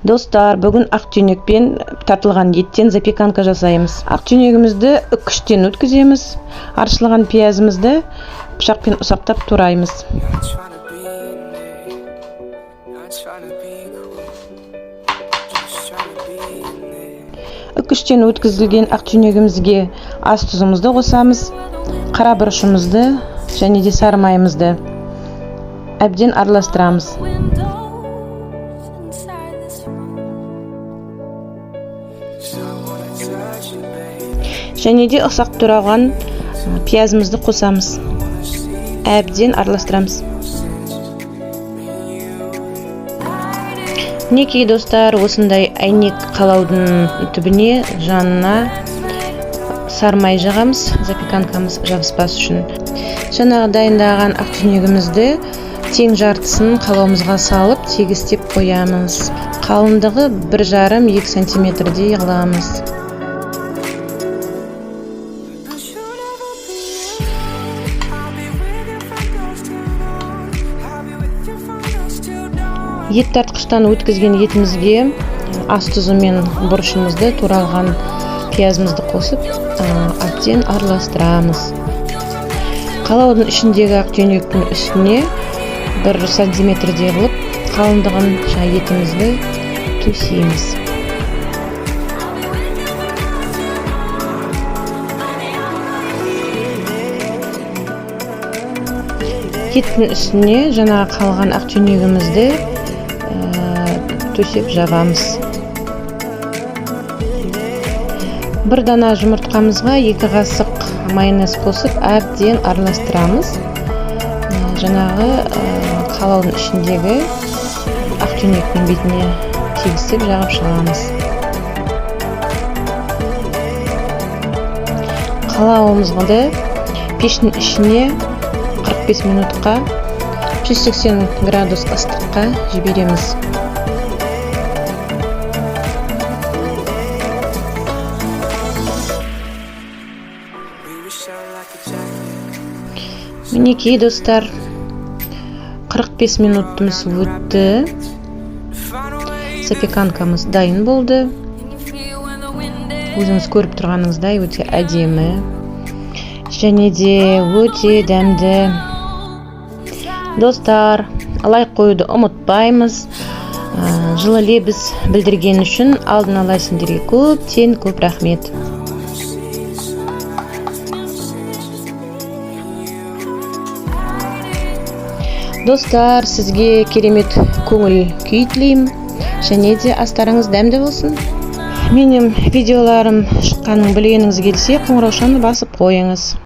Достар, бүгін ақ түйнекпен тартылған еттен запеканка жасаймыз. Ақ түйнегімізді үккіштен өткіземіз. Аршылған пиязымызды пышақпен ұсақтап тураймыз. Not tryna be in there, not tryna be cool, just tryna be in there. Үккіштен өткізілген ақ түйнегімізге ас тұзымызды қосамыз, қара бұрышымызды және де сары майымызды әбден араластырамыз. Windows inside this room. 'Cause I wanna touch you, baby. Және де ұсақ туралған пиязымызды қосамыз. Әбден араластырамыз. Мінекей, достар, осындай әйнек қалаудың түбіне, жанына сары май жағамыз, запеканкамыз жабыспас үшін. Жаңағы дайындаған ақ түйнегімізді тең жартысын қалауымызға салып, тегістеп қоямыз. Қалыңдығы 1,5-2 сантиметрдей қыламыз. But you'll never be alone. I'll be with you from dusk till dawn. I'll be with you from dusk till dawn. Ет тартқыштан өткізген етімізге ас тұзы мен бұрышымызды, туралған пиязымызды қосып, әбден араластырамыз. Қалаудың ішіндегі ақ түйнектің үстіне 1 сантиметрдей қылып қалыңдығын жаңа етімізді төсейміз. Еттің үстіне жаңағы қалған ақ түйнегімізді төсеп жабамыз. Бір дана жұмыртқамызға 2 қасық майонез қосып, әбден араластырамыз. Жаңағы қалаудың ішіндегі ақ түйнектің бетіне тегістеп жағып шығамыз. Қалауымызды пештің ішіне 45 минутқа 180 градус ыстыққа жібереміз. We were shot like a jacket. Мінекей, достар, 45 минутымыз өтті. Find a way. Запеканкамыз дайын болды. Can you feel when the wind is Өзіңіз көріп тұрғаныңыздай, өте әдемі және де өте дәмді. Достар, лайк қоюды ұмытпаймыз. Жылы лебіз білдірген үшін алдын ала сендерге көптен көп рахмет. Достар, сізге керемет көңіл күй тілеймін және де астарыңыз дәмді болсын. Менің видеоларым шыққанын білгеніңіз келсе, қоңыраушаны басып қойыңыз.